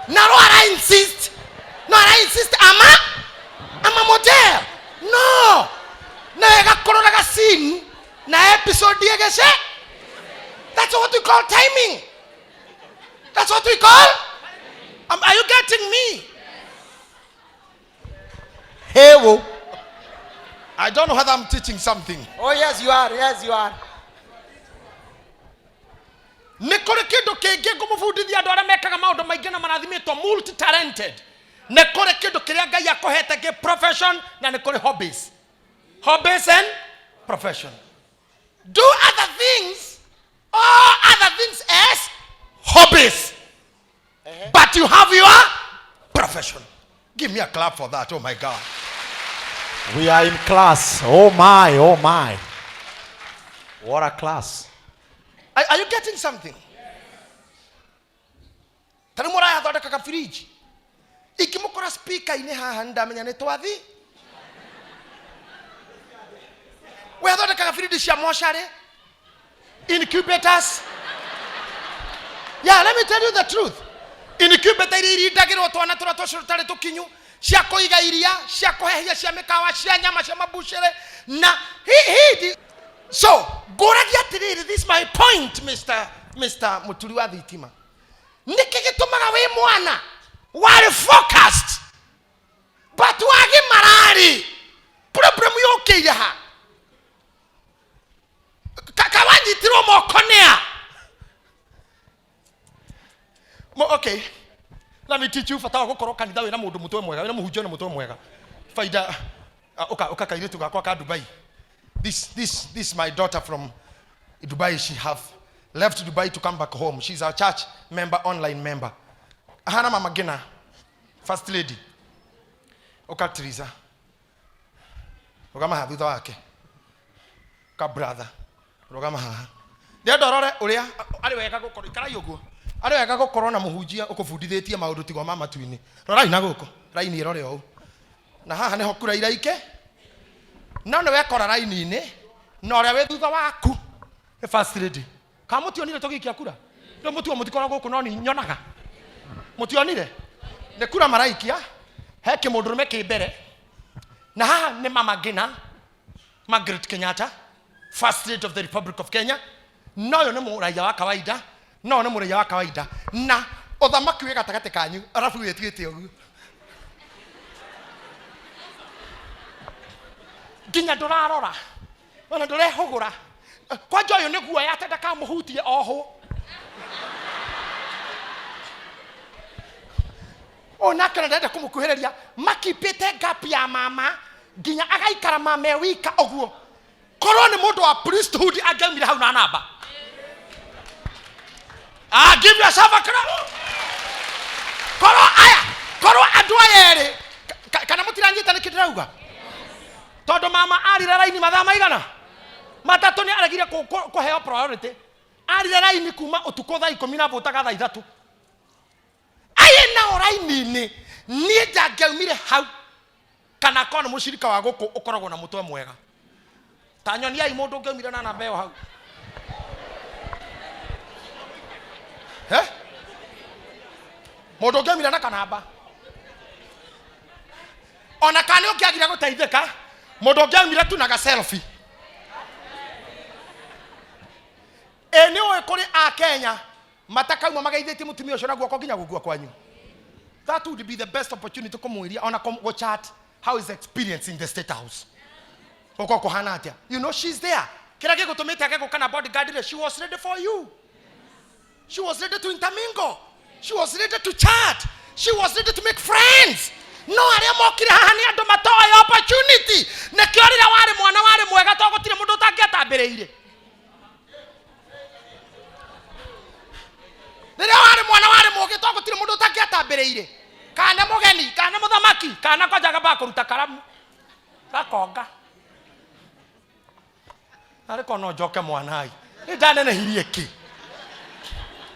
Na no ara insist, no ara insist ama model no na ĩgakũrũraga scene na episode ĩgĩce. That's what we call timing. That's what we call. Are you getting me? Hewo. I don't know whether I'm teaching something. Oh yes you are, yes you are. Nĩ kũrĩ kĩndũ kĩngĩ ngũmũbundithia andũ arĩa mekaga maũndũ maingĩ na marathimĩtwo multi talented. Nĩ kũrĩ kĩndũ kĩrĩa Ngai akũhete kĩ profession na nĩ kũrĩ hobbies. Hobbies and profession. Do other things, all other things as hobbies. But you have your profession. Give me a clap for that. Oh my God. We are in class. Oh my, oh my. What a class. Are you getting something? Ta rĩu mũrayathondekaga fridge. Ingĩmũkora speaker-inĩ haha nĩndamenya nĩ twathi. We athondekaga fridge cia mocarĩ, incubators. Yeah, let me tell you the truth. Incubator iria irindagĩrwo twana tũrĩa tũcio tũtarĩ tũkinyu, cia kũiga iria, cia kũhehia, cia mĩkawa, cia nyama, cia mabucĩrĩ na hi. So ngũragia atĩrĩrĩ, this is my point, Mr. Mũturi wa thitima. Nĩkĩ gĩtũmaga wĩ mwana warĩ focused but wagimararĩ problem yũkĩire ha? Kawanyitirwo moko nĩa? Okay, let me teach you bata wa gũkorwo kanitha wĩna mũndũ mũtwe mwega, wĩna mũhunjia na mũtwe mwega. Faida, ũka kairĩtu gakwa ka Dubai. This my daughter from Dubai. She have left Dubai to come back home. She's our church member, online member. Ahana Mama Gina, first lady. Ũka Teresa. Rũgama haha thutha wake. Ka brother. Rũgama haha. Ndĩrenda ũrore ũrĩa arĩ wega gũkorwo, ikarai ũguo. Arĩ wega gũkorwo na mũhunjia ũkũbundithĩtie maũndũ tigo ma matu-inĩ. Rorai na gũkũ, raini ĩrore ũũ. Na haha nĩho kura iraike. No nĩ wekora raini-inĩ, na ũrĩa wĩ thutha waku nĩ first lady. Kana mũtionire tũgĩikia kura? Rĩu mũtuo mũtikoragwo gũkũ no nĩ nyonaga. Mũtionire? Nĩ kura maraikia, he kĩmũndũrũme kĩ mbere. Na haha nĩ Mama Ngina, Margaret Kenyatta, first lady of the Republic of Kenya. Na ũyũ nĩ mũraiya wa kawaida, na ũyũ nĩ mũraiya wa kawaida. Na ũthamaki wĩ gatagatĩ kanyu, arabu wĩtuĩte ũguo. Nginya ndũrarora, ona ndũrehũgũra. Kwanja ũyũ nĩ guoya atĩ ndakamũhutie ohwo. Ũyũ nake ona ndarenda kũmũkuhĩrĩria, makipĩte gap ya mama nginya agaikara mama e wika ũguo. Korwo nĩ mũndũ wa priesthood angĩaumire hau na namba. Give yourself a clap. Korwo aya, korwo andũ aya erĩ, kana mũtiranyita nĩkĩ ndĩrauga? Tondũ mama arire raini mathaa maigana? Matatũ nĩ aregire kũheo priority. Arire raini kuma ũtukũ thaa ikũmi na bũtaga thaa ithatũ. Aya nao raini-inĩ, niĩ ndangĩaumire hau. Kana akorwo nĩ mũcirika wa gũkũ ũkoragwo na mũtwe mwega. Ta nyoniai mũndũ ũngĩaumire na namba ĩyo hau. He? Mũndũ ũngĩaumire na kanamba. Ona kana nĩ ũngĩagire gũteithĩka, mũndũ ũngĩaumire tu na ga selfie. Ĩ nĩ ũĩ kũrĩ a Kenya matakauma mageithĩtie mũtumia ũcio na guoko nginya gũkua kwanyu. That would be the best opportunity kũmwĩria ona gũ chat how is experience in the state house. Gũkorwo kũhana atĩa? You know she's there. Kĩrĩa gĩgũtũmĩte age gũka na bodyguard rĩ, she was ready for you. She was ready to intermingle. She was ready to chat. She was ready to make friends. No arĩa mokire haha nĩ andũ matoĩ opportunity. Nĩkĩo rĩrĩa warĩ mwana warĩ mwega to gũtirĩ mũndũ ũtangĩatambĩrĩire. Rĩrĩa warĩ mwana warĩ mũũgĩ to gũtirĩ mũndũ ũtangĩatambĩrĩire. Kana mũgeni, kana mũthamaki, kana kwanja gamba kũruta karamu. Gakonga. Arĩ korwo no njoke mwanai. Nĩ ndanenehirie kĩ?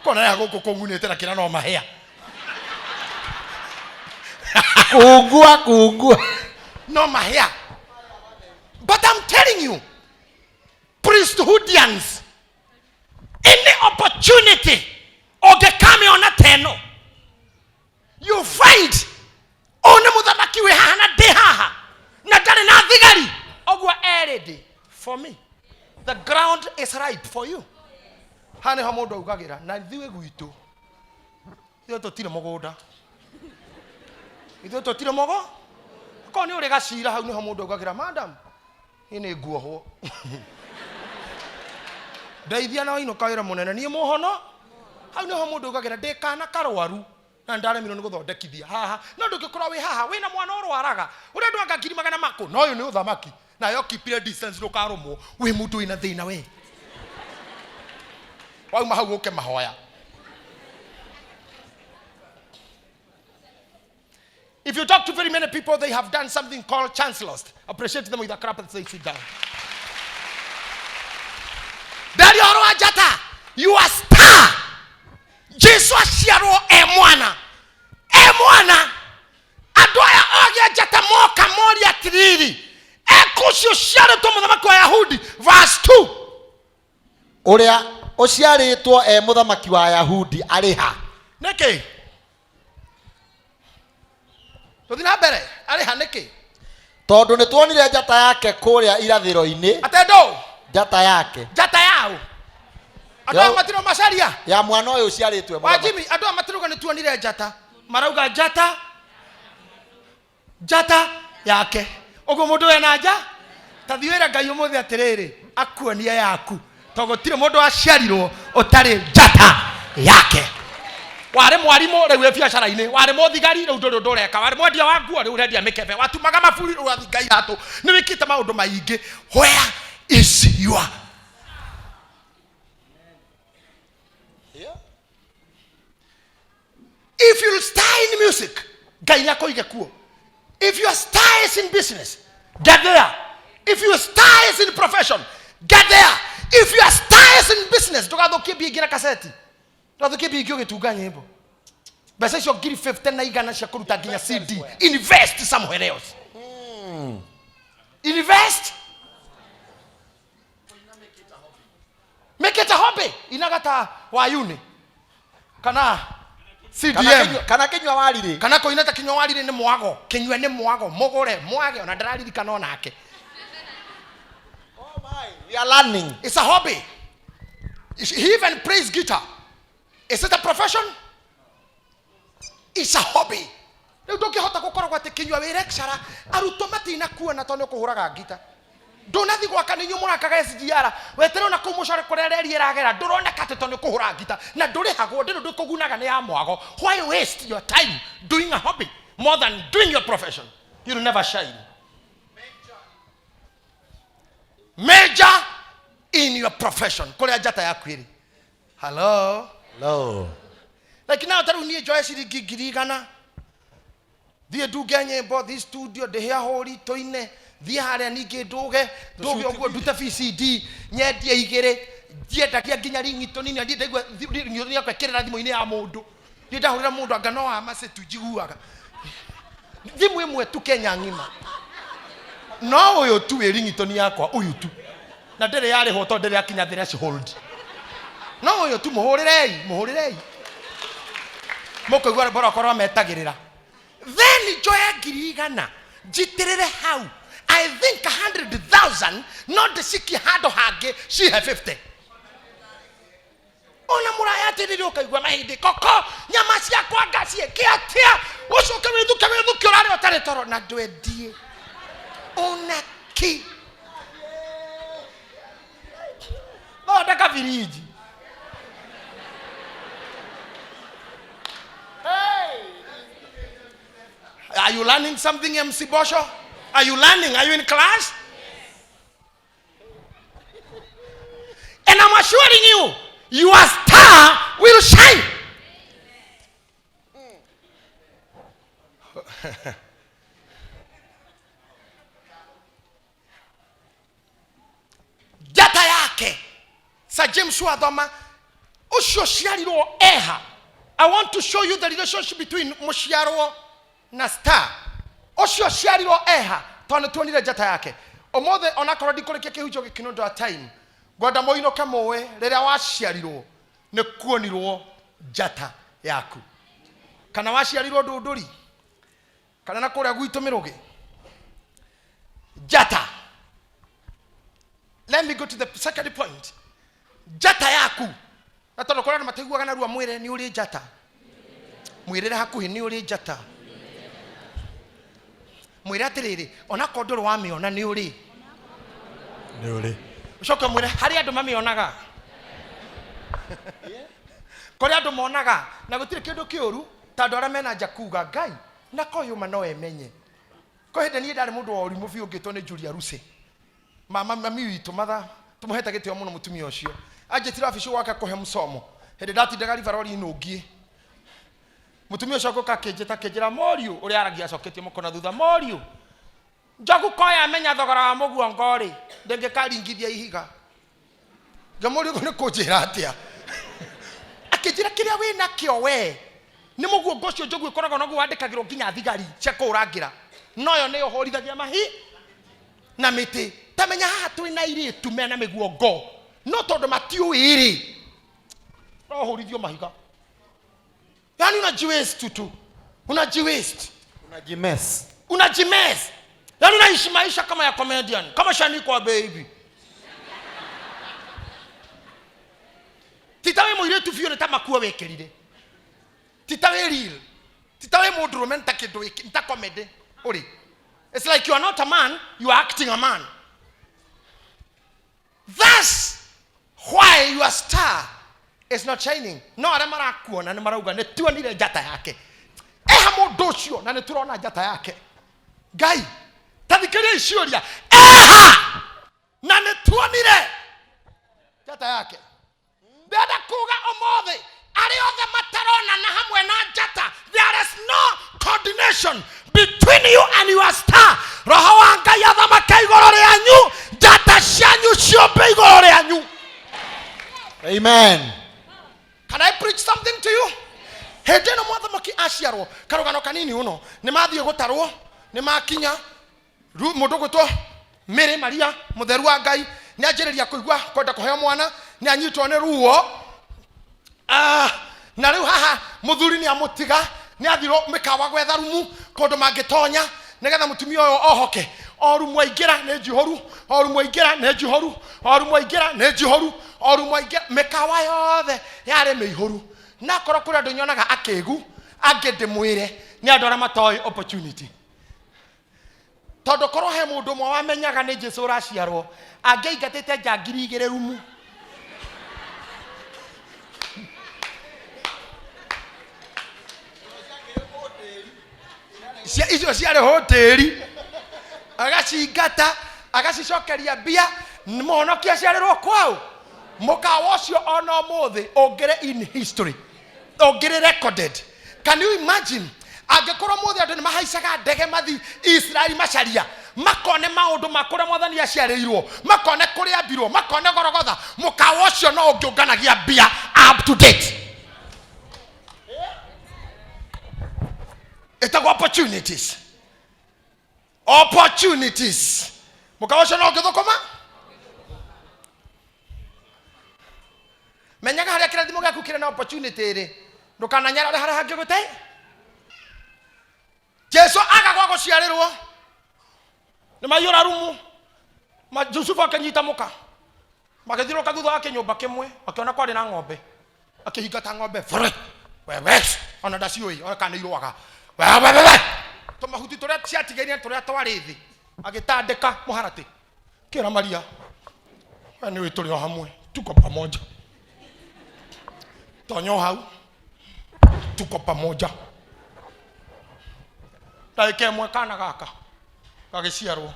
Kona ya gũkũ kũngunĩte na kĩra no mahĩa. Kungua kungua. No mahĩa. But I'm telling you, priesthoodians, any opportunity ũngĩkamĩona ta ĩno, you find ũyũ nĩ mũthamaki wĩ haha na ndĩ haha na ndarĩ na thigari ũguo e ready for me. The ground is ripe for you. Haha nĩho mũndũ augagĩra na ithuĩ gwitũ ithuĩ tũtirĩ mũgũnda, ithuĩ tũtirĩ mũgũ korwo nĩ ũrĩ gacira hau nĩho mũndũ augagĩra madam niĩ nĩ nguohwo ndeithia na wainũka wĩra mũnene niĩ mũhono. Hau nĩho mũndũ augagĩra ndĩ kana karwaru na nĩndaremirwo nĩ gũthondekithia haha, no ndũngĩkorwo wĩ haha wĩna mwana ũrwaraga ũrĩa andũ anga ngiri magana makũ, na ũyũ nĩ ũthamaki nayo keep distance ndũkarũmwo, wĩ mũndũ wĩna thĩna we. Wauma hau ũke mahoya. If you talk to very many people, they have done something called chance lost. Appreciate them with a clap and say, sit down. Ndaria ũhoro wa njata. You are star. Jesu aciarwo e mwana. E mwana. Andũ aya ogĩ a njata moka moria atĩrĩrĩ, ekũcio ũciarĩtwo mũthamaki wa Yahudi? Verse 2. Ũrĩa ũciarĩtwo e mũthamaki wa Yahudi arĩ ha? Nĩkĩ? Tũthiĩ na mbere. Arĩ ha nĩkĩ? Tondũ nĩ tuonire njata yake kũrĩa irathĩro-inĩ. Atĩ ndũ? Njata yake. Njata yao. Andũ aya matirauga macaria. Ya mwana ũyũ ũciarĩtwo e Wa mũthamaki. Jimmy, andũ aya matirauga nĩ tuonire njata. Marauga njata. Njata yake. Ũguo mũndũ wena nja? Ta thiĩ wĩre Ngai ũmũthĩ atĩrĩrĩ, akuonie yaku. Tondũ gũtirĩ mũndũ waciarirwo ũtarĩ njata yake. Warĩ mwarimũ rĩu wĩ biacara-inĩ, warĩ mũthigari rĩu ndũrĩ ũndũ ũreka, warĩ mwendia wa nguo rĩu ũrendia mĩkebe, watumaga maburi rĩu ũrathinga iratũ, nĩ wĩkĩte maũndũ maingĩ. Where is your If you star in music, Ngai nĩ akũige kuo. If your star is in business, get there. If your star is in profession, get there. If your star is in business, ndũgathũkie mbia ingĩ na kaseti. Ndũgathũkie mbia ingĩ ũgĩtunga nyĩmbo. Mbeca icio ngiri 50 na igana cia kũruta nginya CD, invest somewhere else. Invest. Make it a hobby. Inaga ta wayuni kana CDM. Kana kinyua warire. Kana koina ta kinyua warire ni mwago. Kinyua ni mwago. Mugure mwage ona ndararirikana onake. Oh my, we are learning. It's a hobby. He even plays guitar. Is it a profession? It's a hobby. Rĩu ndũngĩhota gũkoragwo atĩ kinyua wĩ lecturer, arutwo matinakuona tondũ nĩ ũkũhũraga ngita. Ndũnathi gwaka nĩ inyuĩ mũrakaga SGR, weterere ona kũu mũcore kũrĩa reri ĩragera, ndũroneka atĩ tondũ nĩ ũkũhũra ngita na ndũrĩhagwo, ndĩrĩ ũndũ ĩkũgunaga nĩ ya mwago. Why waste your time doing a hobby more than doing your profession? You'll never shine. Major in your profession. Kũrĩa njata yaku ĩrĩ. Hello. Hello. Like now ta rĩu niĩ njoe ciringi ngiri igana thiĩ ndunge nyĩmbo, thiĩ studio ndĩhe ahũri tũine, thiĩ harĩa ningĩ ndũge ndũge ũguo ndute VCD nyendie igĩrĩ, ndiendagia nginya ringtone nini, ndaigua ringtone yakwa ĩkĩrĩra thimũ-inĩ ya mũndũ, niĩ ndahũrĩra mũndũ anga no wa macĩ tu njiguaga thimũ ĩmwe tu Kenya ng'ima, no ũyũ tu wĩ ringtone yakwa ũyũ tu, na ndĩrĩ yarĩhwo tondũ ndĩrĩ yakinya threshold, no ũyũ tu mũhũrĩrei, mũhũrĩrei mũkũigua rwĩmbo rwakwa rwa metagĩrĩra. Then njoe ngiri igana njitĩrĩre hau, I think 100,000 no ndĩcikie handũ hangĩ cihe 50. Ona mũraya atĩrĩrĩ ũkaigua mahĩndĩ koko nyama ciakwa ngaciĩke atĩa, ũcoke wĩthuke wĩthuke ũrarĩa ũtarĩ toro na ndwendie ona kĩ. Gũthondeka birinji. Hey! Are you learning something, MC Bosho? Are you learning? Are you in class? And I'm assuring you, your star will shine. Njata yake Sir James wathoma ũcio ũciarirwo eha. I want to show you the relationship between mũciarwo na star. Ũcio ũciarirwo eha tondũ nĩ tuonire njata yake ũmũthĩ. Onakorwo ndikũrĩkia kĩhunjio gĩkĩ nĩ ũndũ wa time, ngwenda mũinũke mũĩ rĩrĩa waciarirwo nĩ kuonirwo njata yaku, kana waciarirwo ndũndũri, kana na kũrĩa gwitũ mĩrũgĩ njata. Let me go to the second point. Njata yaku, na tondũ kũrĩ andũ mataiguaga narua, mwĩre nĩ ũrĩ njata. Mwĩrĩre hakuhĩ nĩ ũrĩ njata. Mwĩre atĩrĩrĩ, onakorwo ndũrĩ wamĩona, nĩ ũrĩ. Nĩ ũrĩ. Ũcoke mwĩre harĩ andũ mamĩonaga, kũrĩ andũ monaga, na gũtirĩ kĩndũ kĩũru ta andũ arĩa mena nja kuga Ngai na koyũma no emenye. Kwĩ hĩndĩ niĩ ndarĩ mũndũ wa ũrimũ biũ ngĩtwo nĩ Julia Ruse, mama mami witũ matha tũmũhete gĩtĩo mũno. Mũtumia ũcio anjĩtire wabici gwake kũhe msomo hĩndĩ ndatindaga ribarori nũngiĩ. Mũtumia ũcio agũka akĩnjĩta, akĩnjĩra, "Mũriũ," ũrĩa aragia acoketie mũkono thutha, "Mũriũ, njogu koya amenya thogora wa mũguongo rĩ, ndĩngĩkaringithia ihiga." Ngamũria, "Ũguo nĩ kũnjĩra atĩa?" Akĩnjĩra, "Kĩrĩa wĩ nakĩo we nĩ mũguongo ũcio njogu ĩkoragwo naguo wandĩkagĩrwo nginya thigari cia kũũrangĩra, noyo nĩyo ũhũrithagia mahi na mĩtĩ. Tamenya haha twĩna airĩtu mena mĩguongo, no tondũ matiũĩ rĩ, no ũhũrithio mahiga." Yani unajiwaste tu, unajiwaste. Unajimess. Unajimess, yani unaishi maisha kama ya comedian, kama Shanikwa Baby. Tita wĩ mũirĩtu biũ, nĩ ta makuo wĩkĩrire. Tita wĩ real, tita wĩ mũndũrũme, nĩ ta kĩndũ nĩ ta comedy ũrĩ. It's like you are not a man, you are acting a man. That's why your star is not shining. No arĩa marakuona nĩ marauga, "Nĩ tuonire njata yake eha mũndũ ũcio, na nĩ tũrona njata yake." Ngai, tathikĩrĩria ciũria. Eha na nĩ tuonire njata yake. Ndĩrenda kuga ũmũthĩ arĩa othe mataronana hamwe na njata, there is no coordination between you and your star. Roho wa Ngai athamake igũrũ rĩanyu, njata cianyu ciũmbe igũrũ rĩanyu. Amen. Can I preach something to you? Hĩndĩ ĩno mwathamaki aciarwo, karũgano kanini ũno, nĩ mathiĩ gũtarwo, nĩ makinya mũndũ gwĩtwo Mary Maria mũtheru wa Ngai nĩ anjĩrĩria kũigua kwenda kũheo mwana, nĩ anyitwo nĩ ruo. Ah, na rĩu haha mũthuri nĩ amũtiga, nĩ athirwo mĩkawa gwetha rumu kũndũ mangĩtonya nĩgetha mũtumia ũyũ ohoke. O rumu aingĩra nĩ njihũru, o rumu aingĩra nĩ njihũru, o rumu aingĩra nĩ njihũru, o rumu aingĩra, mĩkawa yothe yarĩ mĩihũru. Na korwo kũrĩ andũ nyonaga akĩgu angĩ, ndĩmwĩre nĩ andũ arĩa matoĩ opportunity, tondũ korwo he mũndũ ũmwe wamenyaga nĩ Jesu ũraciarwo, angĩaingatĩte nja 2000 rumu. Icio ciarĩ hoteri agacingata, agacicokeria mbia. Mũhonokia aciarĩrwo kwao mũkawa ũcio ona ũmũthĩ ũngĩrĩ in history, ũngĩrĩ recorded. Can you imagine angĩkorwo mũthĩ andũ nĩ mahaicaga ndege mathi Israeli macaria, makone maũndũ ma kũrĩa mwathani aciarĩirwo, makone kũrĩa ambirwo, makone Gorogotha? Mũkawa ũcio no ũngĩũnganagia mbia up to date. Ĩtagwo opportunities, opportunities. Mũkawa ũcio no ũngĩthũkũma. Menyaga harĩa kĩrathimo gĩaku kĩrĩ na opportunity rĩ, ndũkananyarare harĩa hangĩgũte. Jesu aga gwa gũciarĩrwo nĩ maiyũra rumu. Jusufu akĩnyita mũka, magĩthiũrũrũka thutha wa kĩnyũmba kĩmwe, makĩona kwarĩ na ng'ombe. Akĩhingata ng'ombe bũrĩ wewe, ona ndaciũĩ ona kana nĩ irũaga wewe. Tũmahuti tũrĩa ciatigaire tũrĩa twarĩ thĩ agĩtandĩka mũharatĩ, kĩra Maria, "We nĩ ũĩ tũrĩ o hamwe." Tuko pamoja. Tonyo hau. Tuko pamoja. Ndagĩka ĩmwe kana gaka gagĩciarwo.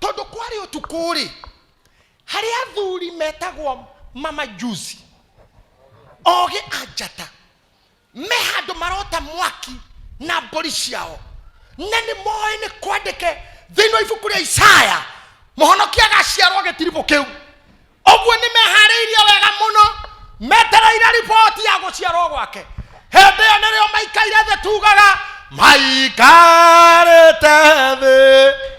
Tondũ kwarĩ ũtukũ rĩ, harĩ athuri metagwo mamajusi, ogĩ a njata, me handũ marota mwaki na mbũri ciao, na nĩ moĩ nĩ kwandĩke thĩinĩ wa ibuku rĩa Isaya mũhonokia agaciarwo gĩtiribũ kĩu. Ũguo nĩ meharĩirie wega mũno, metereire riboti ya gũciarwo gwake. Hĩndĩ ĩyo nĩrĩo maikaire thĩ, tugaga maikarĩte thĩ.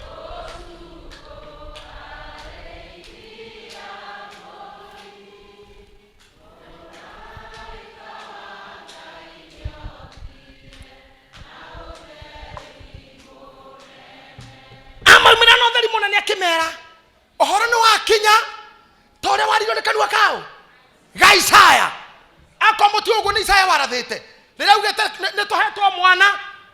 Amaumĩra na ũtheri mũnene akĩmera ũhoro nĩ wakinya ta ũrĩa waririo nĩ kanua kao ga Isaya. Akorwo mũtiũĩ ũguo nĩ Isaya warathĩte rĩrĩa augĩte nĩ tũhetwo mwana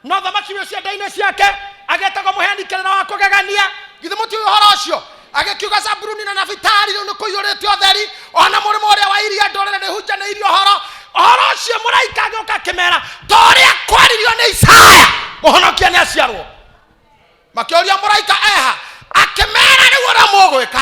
na ũthamaki wĩ cianda-inĩ ciake, agetagwo mũheani kĩrĩra wa kũgegania. Githĩ mũtiũĩ ũhoro ũcio? Agĩkiuga Zabuluni na Nafitali rĩu nĩ kũiyũrĩte ũtheri, ona mũrĩmo ũrĩa wa iria ndũrĩrĩ nĩ hunjanĩirie ũhoro. Ũhoro ũcio mũraika agĩũka akĩmera ta ũrĩa kwaririo nĩ Isaya, mũhonokia nĩ aciarwo. Makĩũria mũraika eha, akĩmera rĩu ũrĩa mũgwĩka.